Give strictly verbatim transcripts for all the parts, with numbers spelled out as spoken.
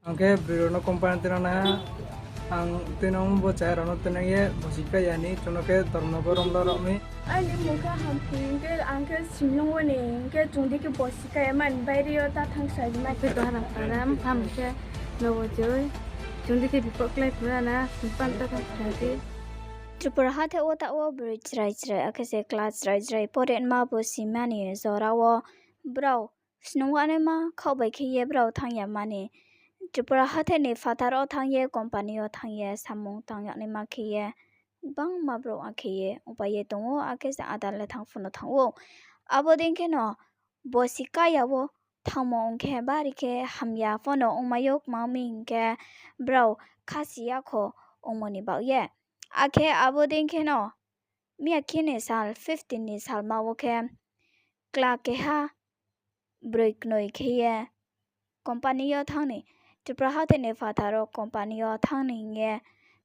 Ang khe broi rao no company tuinang nai ha, ang tuinang bo chaya rao no tuinang ye bosi kai ya ni, chung no khe Dharmanagar Ramla rao mi. Aini mung khe Hamti, hing khe ang khe Simlung wo ni, hing khe chung di khe bosi kai ya mani baire yo ta thanng sa di mai. Khe Doharam para, mpham khe Nobojoi, chung di khe bipok klái pura na, mpham ta thanng sa di. Tripura hathe wo taoh wo broi chrai chrai, akhe se kla chrai chrai, porenma bo simani jora wo brao snung wanaima khaoh bai khe ye brao thanng ya mani. Tripura hathe ni phathar wo thanng ye, company yo thanng ye, samung tang yagnaima khe ye, gbangma brouh akhe ye ongpai ye tong ou, akhe se ada le thanng phuno thanng ou. Abo dei khe no bosi kaya wo thanngmo ong khe bari khe hamya pho no ongmai ou, kma mi hing khe brao khasi yakho ongmo ni baoh ye. Akhe abo dei khe no miya khe ni sal fifteen ni salma wo khe kla keha broi knoi khe ye company yo thanng ni, Tripura hathe ni phathar wo company yo thanng ni hing ye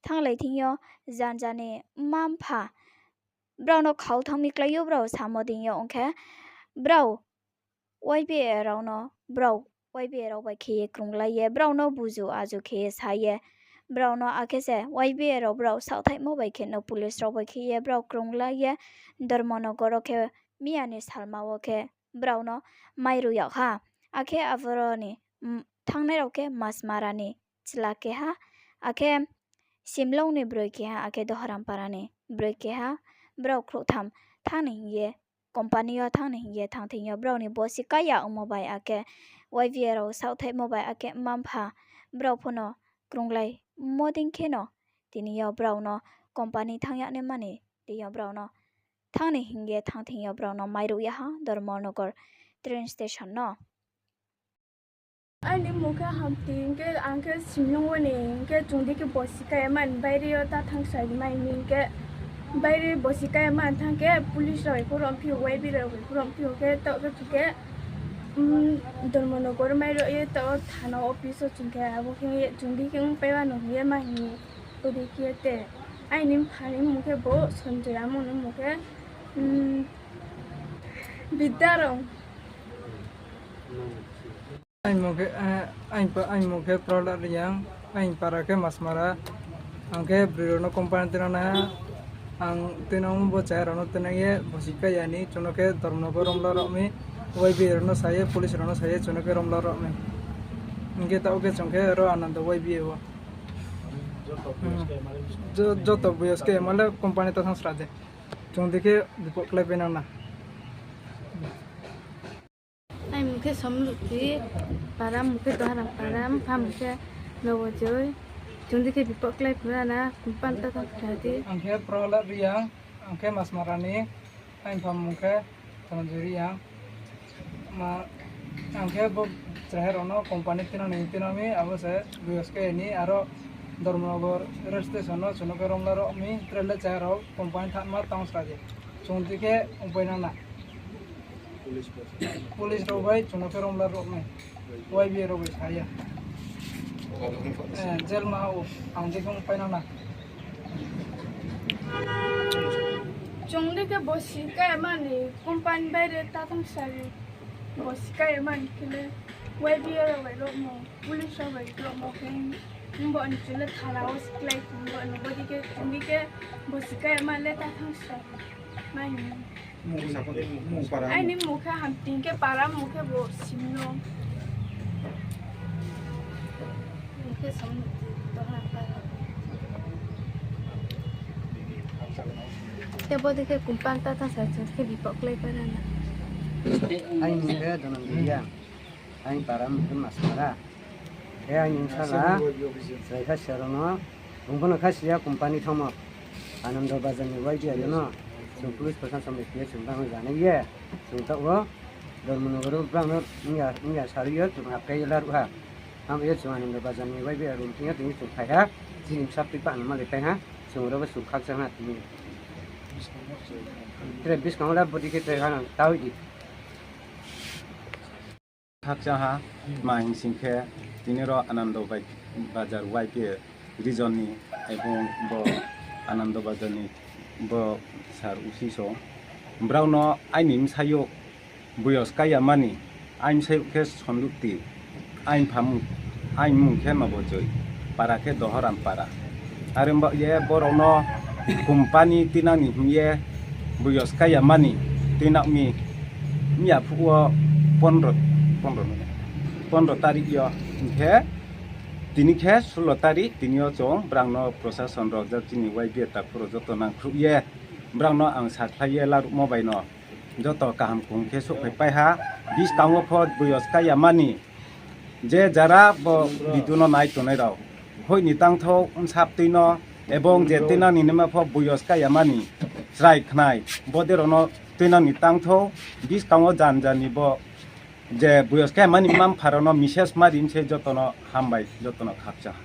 thannglai thing yo janja ni mma mpha brao no khau thanng mi klái ou, brao samo dei yo ong khe brao Y B A rao no, brao Y B A rao bai khe ye krunglai ye, brao no buzu azu khe ye sa ye, brao no akhe se Y B A rao brao saohthaihmo bai khe no police rao bai khe ye brao krunglai ye, Dharmanagar wo khe miya ni salma wo khe brao no mairuh yag ha. Akhe aboro ni, mm, thanngnai rao khe Masmara ni chla keha, akhe Simlung ni broi keha, akhe Doharampara ni broi keha, brao khrouhtham thanng ni hing ye, company yo thanng ni hing ye thanng thing yo brao ni bosi kaya ongmo bai, akhe Y B A rao saohthaihmo bai, akhe mma mpha brao pho no krunglaimo dei khe no tini yo brao no company thanng yagnaima ni deing yo brao no thanng ni hing ye thanng thing yo brao no mairuh ya ha Dharmanagar train station no. Aini mung khe Hamti, hing khe ang khe Simlung wo ni, hing khe chung di khe bosi kai ya mani baire yo ta thanng sa di mai mi, hing khe baire bosi kai ya mani thanng khe police rao bai pho rom phi ou, Y B A rao bai pho rom phi ou khe, taoh khe chung khe, mm, Dharmanagar mairuh ye taoh thana office wo chung khe abo khe ye chung di khe ongpai wano hing ye ma hing ye, abo dei khe ye te. Aini mpha ni mung khe bo Sanjoy, amung ni mung khe, mm, Bidarong. Aini mung khe, eh, aini pa-, aini mung khe Prahlad Reang, aini para khe Masmara. Ang khe broi rao no company tuinang nai ha, ang tuinang bo chaya rao no tuinang ye bosi kai ya ni, chung no khe Dharmanagar Ramla rao mi, Y B A rao no sa ye, police rao no sa ye, chung no khe Ramla rao mi. Hing khe taoh khe chung khe ro Anando Y B A wo. Hmm. Jo-, joto boyos khe male company ta thanng sra de. Chung di khe bipok klái pai nang na. Aini mung khe Somluti, para mung khe Doharam para, mpha mung khe Nobojoi. Chung di khe bipok klái pura na, company ta thanng sra di. Ang khe Prahlad Reang, ang khe Masmara ni, aini mpha mung khe Dhananjoy Reang. Ma, ang khe bo chrai rao no company tuinang ni tuinang mi, abo se boyos khe ni aro Dharmanagar rail station no chung no khe Ramla rao mi, train le chaya rao company thanngma tang sra di. Chung di khe ongpai nang na. Police rao bai chung no khe Ramla rao mi. Y B A rao bai sa ya. Eh, jail ma o, ang di khe ongpai nang na. Chung di khe bosi kai mani company baire ta thanng sa di. Bosi kai mani khe le Y B A rao bai rao mo, police rao bai rao mo khe, bo ni chung le thana wo se klái thing bo ni, bo di khe chung di khe bosi kai mani le ta thanng sa di. Mani. Aini mung khe Hamti, hing khe para mung khe bo Simlung. Mung khe Somluti, Doharam para. Te bo di khe company ta thanng sa, chung khe bipok klái para na. Aini mung khe Dhananjoy Reang. Aini para mung khe Masmara. Khe aini bsala, chrai kha sia rao no, bung pho no kha sia company thanngmo. Anando Bazar ni Y B A rao no, chung police proshashon bai khe chung brao no janai ye, chung taoh wo, Dharmanagar wo brao no, ong ya, ong ya sari yo, chung akai ye laruh ha. Abo ye chung Anando Bazar ni Y B A rao thing yo tini chung phai ha, chini bsa tui pah no malai phai ha, chung ro bo chung khakchang ha tini. Tre buskang wo la body khe tre ha nang taoh di. Khakchang ha, ma hing sing khe, tini ro Anando bai-, Bazar Y B A region ni, ebong bo Anando Bazar ni bo sir usi so. Brao no aini bsayouh boyos kai ya mani, aini bsayouh khe Somluti, aini phamung Aini mmung khe Nobojoy, para khe Dohoram para. Are ong ba ye borok no company tuinang ni hing ye buiyos kai ya mani tuinang mi, miya phuh wo pondro, pondro, pondro tarik yo hing khe tini khe sullo tarik, tini yo chung brang no prosason rok jak chini Y B A takhu rok joto nangkhruh ye brang no ang sakhlai ye laruhmo bai no joto kaham kuhum khe souhphai pai ha. Buskang wo pho buiyos kai ya mani je jara bo video no nai tongnai rao, hoih ni tangthou bsa tui no, ebong je tuinang ni naima pho buiyos kai ya mani chrai khnai, bodei rao no tuinang ni tangthou, buskang wo jan jan ni bo je buiyos kai ya mani mma mpha rao no message ma ri se joto no hambai, joto no khakchang.